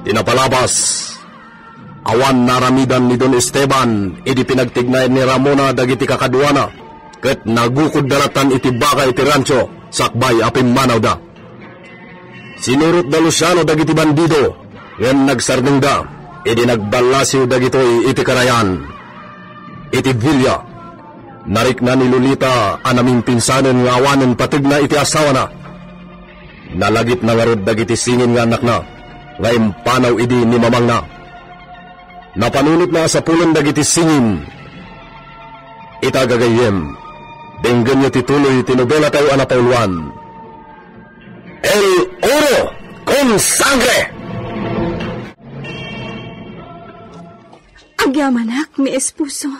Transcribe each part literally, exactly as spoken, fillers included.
Ti napalabas, awan naaramidan ni Don Esteban idi pinagtignayan ni Ramona dagiti kakaduana, ket nagukodda latan iti baka iti rancho sakbay a pimmanawda. Sinurotda Luciano dagiti bandido, ngem nagsardengda idi nagballasiw dagitoy iti karayan. Iti Villa, narikna ni Lolita a namingpinsanen nga awanen pategna iti asawana. Nalagipna ngarud dagiti singin nga annakna nga impanaw idi ni mamangna. Napanunotna a sapulen dagiti singin. Ita gagayyem, denggenyo ti tuloy ti nobelatayo a napauluan. El Oro con Sangre! Agyamanak, mi esposo.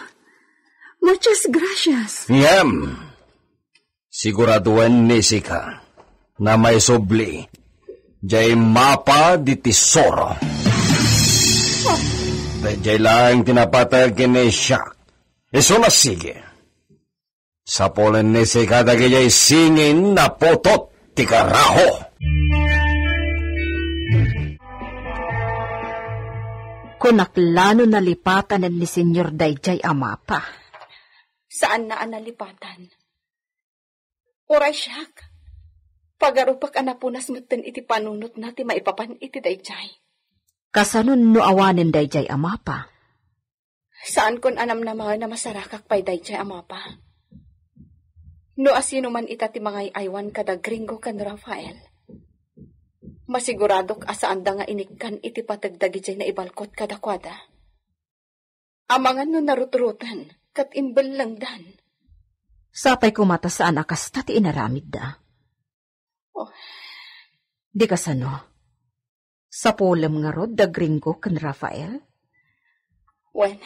Muchas gracias. Ngem, siguraduen ni sika nga maisubli jay mapa di tesoro. Dayjay laeng ti napateg ken ni Siak. Isu a sige. Sapulen ni sika dagijay singin a putot ti karaho. Kunak la no nalipatanen ni Senyor dayjay a mapa. Saanna a nalipatan. Uray siak, pagarupak a napunas metten iti panunotna ti maipapan iti dayjay. Kasano no awanen dayjay a mapa? Saankon a namnamaen a masarakak pay dayjay a mapa. No asinoman ita ti mangay-aywan kada Gringo ken Rafael, masiguradok a saanda nga inikkan iti pateg dagijay naibalkot kadakuada. Amangan no narutroten ket imbellengdan. Sapay koma ta saan a kasta ti inaramidda. Oh. Di kasano? Sapulem ngarud da Gringo ken Rafael? Wen,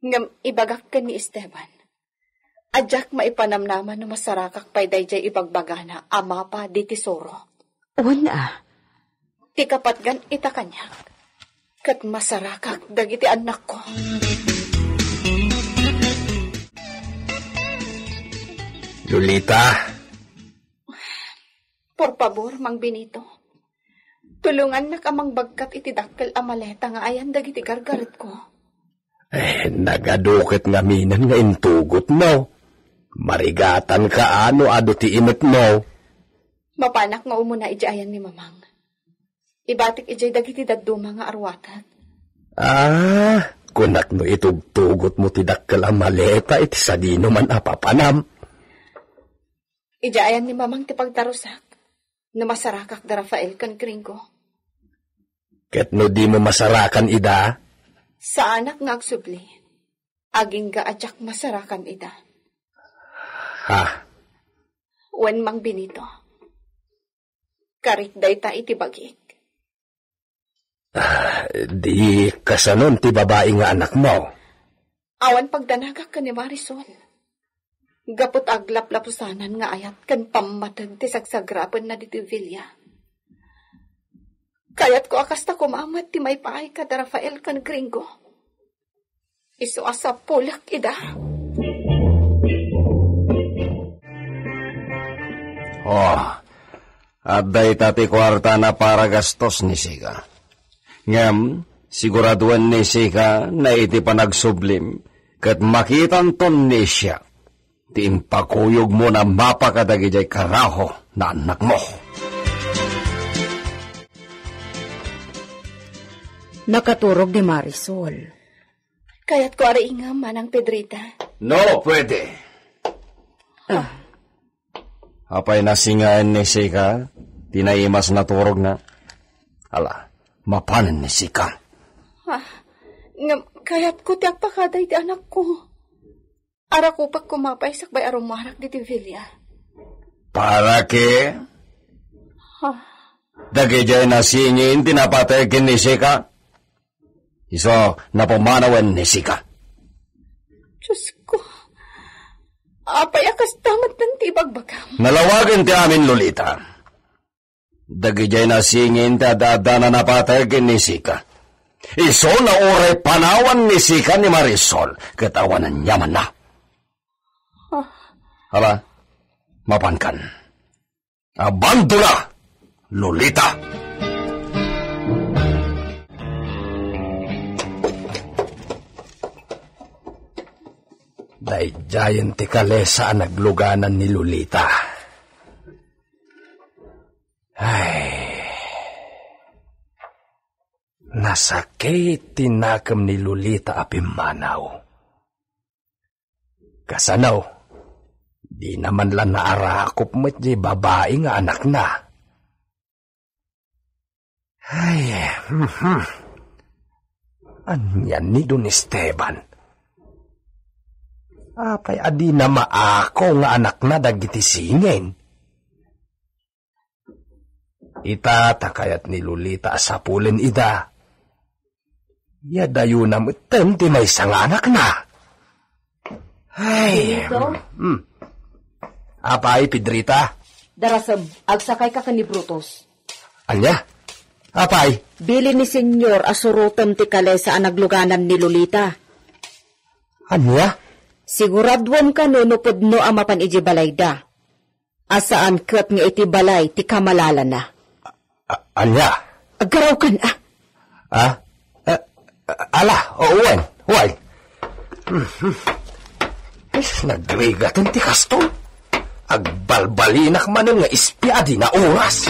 ngem ibagak ken ni Esteban a diak maipanamnama no masarakak pay dayjay ibagbagana a mapa di tesoro. Wen a. Ti kapatgan ita kaniak, ket masarakak dagiti annakko. Lolita. Por pabor, Mang Benito. Tulongannak a mangbagkat iti dakkel a maleta nga ayan dagiti gargaretko. Eh, nagadu ket ngaminen nga intugotmo. Marigatanka a no adu ti imetmo. Mapanak nga umuna idiay ayan ni Mamang. Ibatik idiay dagiti dadduma nga aruatek. Ah, kunak no itugtugotmo ti dakkel a maleta iti sadinoman a papanam. Idiay ayan ni Mamang ti pagtarusak, no masarakak da Rafael ken Gringo. Ket no dimo masarakan ida? Saanak nga agsubli. Agingga a diak masarakan ida. Ha? Wen, Mang Benito. Karik dayta iti bagik. Ah, di kasanon ti babai nga anakmo? Awan pagdanagak ken ni Marisol. Gapu ta aglaplapusanan nga ayat ken pammateg ti sagsagrapenna ditoy villa. Kayatko a kasta koma met ti maipaay kada Rafael ken Gringo. Isu a sapulek ida. Oh, adda ita ti kuartana para gastos ni sika. Ngem, siguraduen ni sika nga iti panagsublim, ket makitanton ni siak ti impakuyogmo a mapa kadagijay karaho nga annakmo. Nakaturog ni Marisol. Kayatko a riingem, Manang Pedrita. No, pwede. Ah. Apay nasingaen ni sika ti naimas a turogna? Ala, mapanen ni sika. Ah, ngem kayatko ti agpakada iti anakko. Arakupak koma pay sakbay a rummuarak ditoy villa. Para ket? Ha? Dagijay nasingin ti napateg ken ni sika. Isu a pumanawen ni sika. Diosko, apay a kasta met ti ibagbagam? Nalawagen ti amin, Lolita. Dagijay nasingin ti ad-adda a napateg ken ni sika. Isu a uray panawan ni sika ni Marisol ket awan aniamanna. Ah. Ala, mapankan. Abandona, Lolita! Daydiayen ti kalesa a nagluganan ni Lolita. Ay, nasakit ti nakem ni Lolita a pimmanaw. Kasano, dina man la naarakop met ti babai nga anakna. Ay, mhm. Ania ni Don Esteban? Apay a dina maako nga anakna dagiti singin? Ita ta kayat ni Lolita a sapulen ida, ya dayona metten ti maysa nga anakna. Ay, Benito? Hmm. Apay, Pedrita? Darasem, agsakayka ken ni Brutus. Ania? Apay? Bilin ni Senyor a surotem ti kalesa a nagluganan ni Lolita. Ania? Siguraduem kano no pudno a mapan idiay balayda. A saan ket nga iti balay ti kamalalana. A-, ania? Aggarawkan, ah. Ah? Eh, ala, o, wen, wen. Mhm. Is, nagrigaten ti kasto. Agbalbalinak manen nga ispia a dina oras.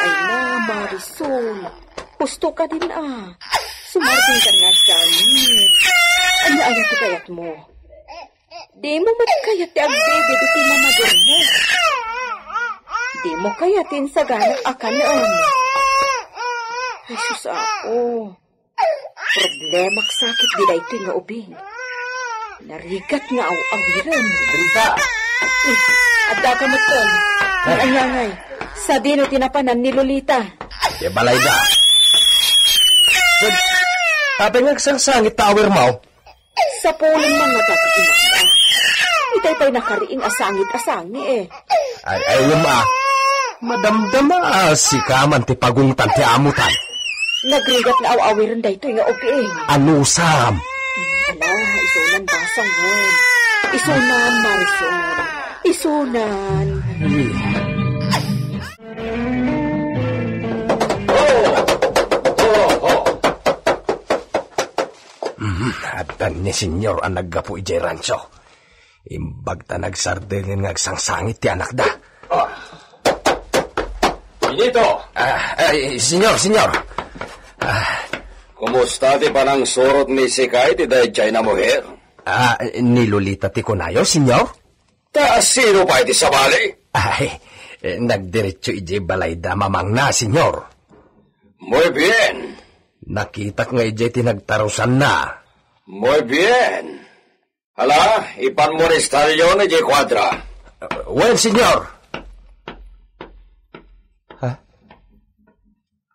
Ay na, Marisol. Husto ka din, ah. Sumardengka nga agsangit. Ania aya ti kayatmo? Dimo met kayat ti agdede ditoy mamadurmo? Dimo kayat ti insaganak a kanem? Jesus, Apo. Problemak sakit di daytoy nga ubing. Narigat nga aw-awiren. Rita! Eh, addaka met, Ton. Ay. Ania ngay? Sadino ti napanan ni Lolita? Idiay balayda. Apay nga agsangsangit ta awirmo? Sapulen man nga dagiti mata. Itay pay nakariing a sangit a sangi, eh. Ay, ay, ngem, ah. Madamdama, ah, sika man ti pagungtan ti amotan. Nagrigat nga aw-awiren daytoy nga ubing. Anusam? Ala, isunan basang, wen. Isunan, Marisol. Isunan. Ay. Mhm, addan ni Senyor a naggapu idiay rancho. Imbag ta nagsardengen nga agsangsangit ti anakda. Ah. Benito! Ah, ay, Senyor, Senyor. Ah. Kumusta ti panangsurot ni Sikay ti daydiay a muher? Ah, ni Lolita ti kunayo, Senyor? Ta sino pay ti sabali? Ay, eh, nagdiretso idiay balayda a mamangna, Senyor. Muy bien. Nakitak nga idiay ti nagtarusanna. Muy bien. Hala, ipanmo ni Stallion idiay kuadra. Wen, Senyor. Ha?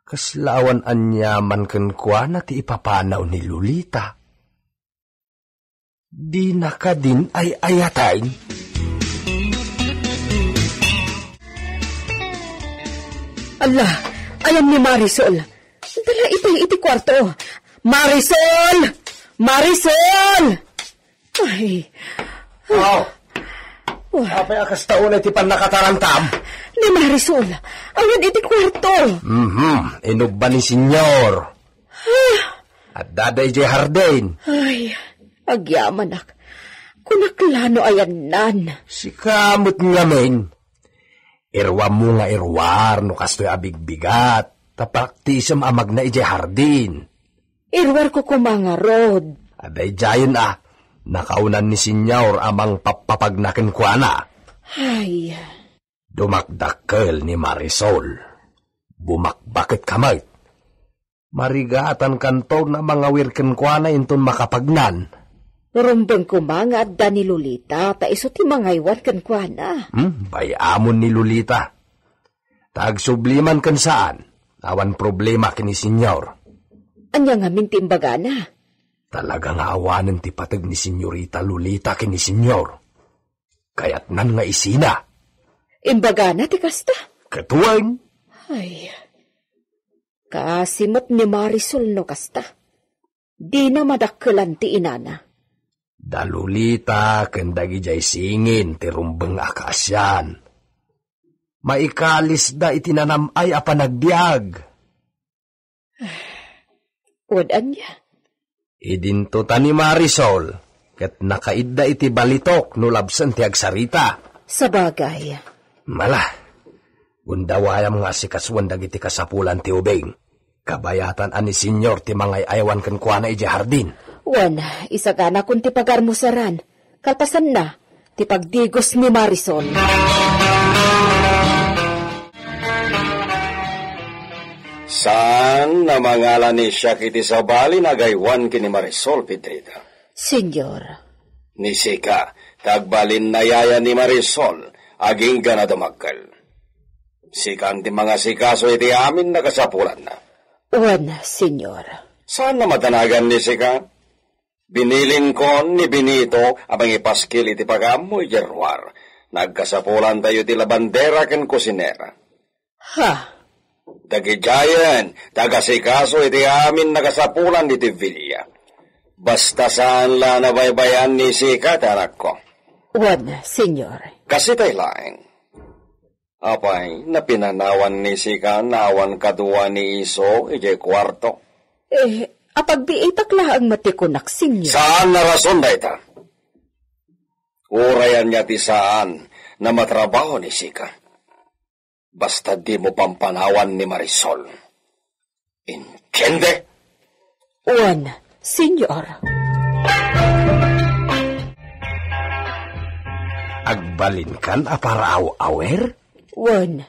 Kasla awan aniaman kenkuana ti ipapanaw ni Lolita. Dina kadin ay-ayaten? Alla, ayan ni Marisol. Dala itay iti kuarto. Marisol! Marisol! Ay. Oh. Wah. Apay a kasta unay ti pannakatarantam? Ni Marisol, awan iti kuarto. Mhm, inubba ni Senyor. Ah. Adda daydiay hardin. Ay, agyamanak. Kunak la no ayannan. Sika met ngamin. Iruammo nga iruar no kastoy a bigbigat, ta praktisem a magna idiay hardin. Iruarko koma ngarud. Adda idiayen a, nakaunan ni Senyor a mangpappapagna kenkuana. Ay. Dumakdakkel ni Marisol. Bumakbaket ka met. Marigatan kanto a mangawir kenkuana inton makapagnan. Rumbeng koma nga adda ni Lolita, ta isu ti mangaywan kenkuana. Hmm, bay-amon ni Lolita. Ta agsubli man ken saan, awan problema ken ni Senyor. Ania ngamin ti imbagana? Talaga nga awanen ti pateg ni Senyorita Lolita ken ni Senyor. Kayatnan nga isina. Imbagana ti kasta? Ket wen. Ay. Kaasi met ni Marisol no kasta. Dina madakkelan ti inana. Da Lolita ken dagidiay singin ti rumbeng a kaasian. Maikalisda iti nanam-ay a panagbiag. Wen ania? Idinto ta ni Marisol, ket nakaidda iti balitok no labsen ti agsarita. Sabagay. Mala, gundawayam nga asikasuan dagiti kasapulan ti ubing. Kabayatan a ni Senyor ti mangay-aywan kenkuana idiay hardin. Wen, isaganakon ti pagarmusaran. Kalpasanna, ti pagdigos ni Marisol. Saan a mangala ni Siak iti sabali nga agaywan ken ni Marisol, Pedrita? Senyor. Ni sika, ta agbalin a yaya ni Marisol, agingga a dumagkel. Sikan ti mangasikaso iti amin a kasapulanna. Wen, Senyor. Saan a madanagan ni sika? Binilinkon ni Benito a mangipaskil iti pagaammo idiay ruar. Nagkasapulantayo ti labandera ken kusinera. Ha? Dagidiayen, tagasikaso iti amin a kasapulan iti villa. Basta saan la a nabaybayan ni sika ti anakko. Wen, Senyor. Kasitay laeng. Apay, napinanawan ni sika nga awan kadua ni isu idiay kuarto? Eh, apagbiitak laeng met ti kunak, Senyor. Saan a rason dayta. Uray ania ti saan a matrabaho ni sika. Basta dimo pampanawan ni Marisol. Entiende? Wen, Senyor. Agbalinkan a paraaw-awer? Wen,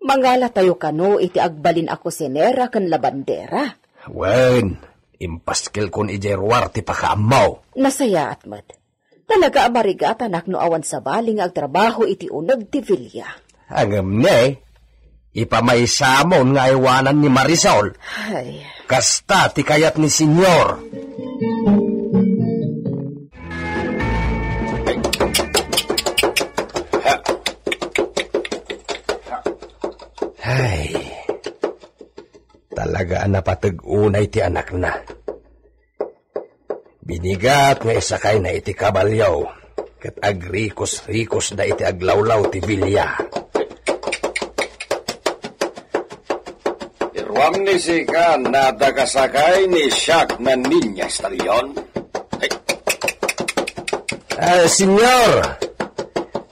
mangalatayo kano iti agbalin a kusinera ken labandera. Wen, impaskilkon idiay ruar ti pakaammo. Nasayaat met. Talaga a marigatanak no awan sabali nga agtrabaho iti uneg ti villa. Ngem ne, ipamaysamon nga aywanan ni Marisol. Ay. Kasta ti kayat ni Senyor. Ay. Talaga a napateg unay ti anakna. Binigat nga isakayna iti kabalio, ket agrikos-rikosda iti aglawlaw ti villa. Iruam ni sika, nadakasakay ni Siak nga Niña Estalyon? Ay. Ah, Senyor,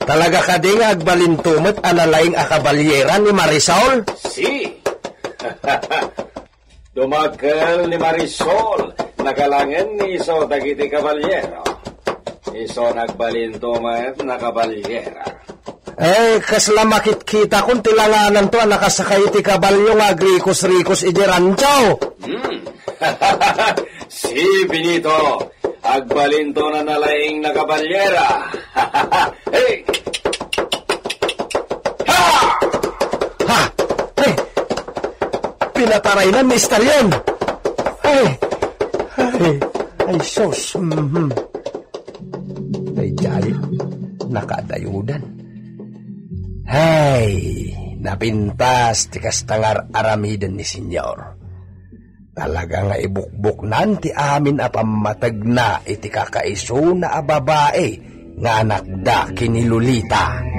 talaga kadi nga agbalinto met a nalaing a kabalyera ni Marisol? Si. Dumagkel ni Marisol, nakalangen ni isu dagiti kabalyero. Isu nagbalinto met a kabalyera. Eh, kasla makitkitakon ti langananto a nakasakay iti kabalio nga agrikos-rikos iti rancho. Hmm. Si Benito, agbalinto a nalaing a kabalyera. Hey! Ha! Ha! Ay! Pinataraynan ni Estalyon! Ay! Ay! Ay, sus! Mhm. Ay, jay, nakadayodan. Ay, napintas ti kasta nga ar-aramiden ni Senyor. Talaga nga ibukbuknan ti amin a pammategna iti kakaisuna a babai nga anakda ken ni Lolita.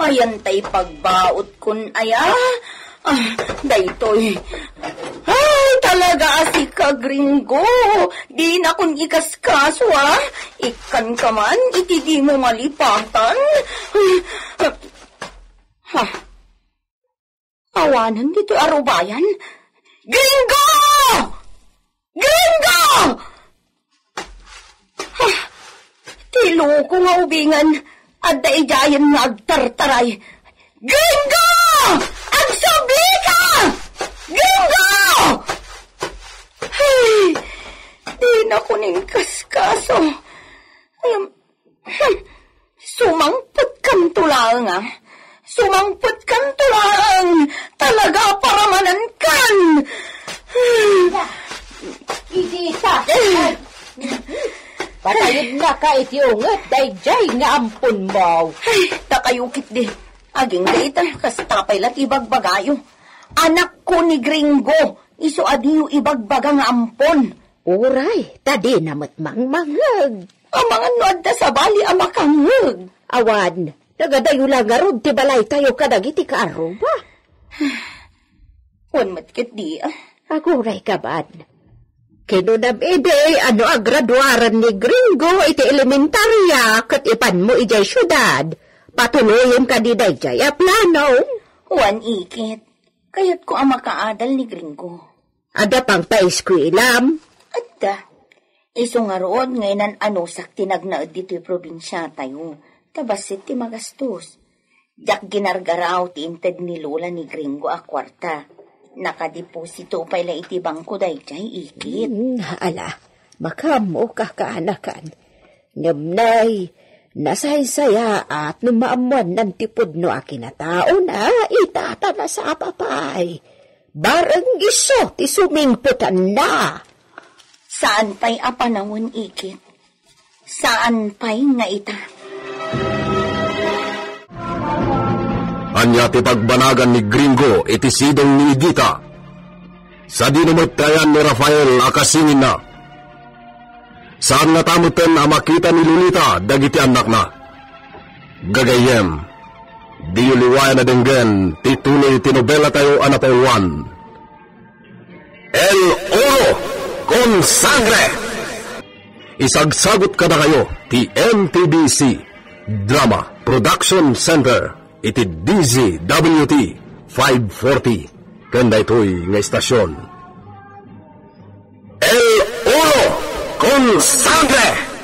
Ayan tay pagbaotkon aya. Ah, daytoy. Ay, talaga a sika, Gringo. Dinakon ikaskaso, ah. Ikkanka man iti dimo malipatan. Ha? Awanen ditoy a rubayan? Gringo! Gringo! Ah, ti loko nga ubingen, adda idiayen nga agtartaray. Gringo! Agsublika! Gringo! Ay, dinakon inkaskaso. Ngem, hmm, sumangpetkanto laeng, ah. Sumangpetkanto laeng. Talaga a paramanankan. Hmm. Idi ta. Patayennaka iti unget daydiay nga amponmo. Ay, ta kayo ketdi. Agingga ita, kasta pay la ti ibagbagayo. Anakko ni Gringo, isu a diyo ibagbaga nga ampon. Uray, ta dina met mangmangngeg. Amangan no adda sabali a makangngeg. Awan, nagadayo la ngarud ti balaytayo kadagiti kaarruba. Wen met ketdi, ah. Aguray ka ban. Kinunam idi a no agraduaren ni Gringo iti elementaria ket ipanmo idiay siudad, patuloyen kadi daydiay a plano. Wen, Ikit, kayatko a makaadal ni Gringo. Adda pay eskuelam? Adda. Isu ngarud nga inan-anusak ti nagnaed ditoy probinsiatayo, ta bassit ti magastos. Diak ginargaraw ti inted ni Lola ni Gringo a kuarta. Nakadeposito pay la iti bangko daydiay, Ikit. Hmm, ala, makaammoka, kaanakan. Ngem nay, nasaysayaat no maammoannan ti pudno a kinataona ita ta nasapa pay. Bareng isu ti sumingpetanna. Saan pay a panawen, Ikit. Saan pay nga ita. Ania ti pagbanagan ni Gringo iti sidong ni Igita? Sadino met ti ayan ni Rafael a kasinginna? Saan ngata metten a makita ni Lolita dagiti annakna? Gagayyem, diyo liwayan a denggen ti tuloy ti nobelatayo a napauluan, El Oro con Sangre. Isagsagut kadakayo ti M T B C Drama Production Center iti D Z W T five forty ken daytoy nga istasyon. El Oro con Sangre.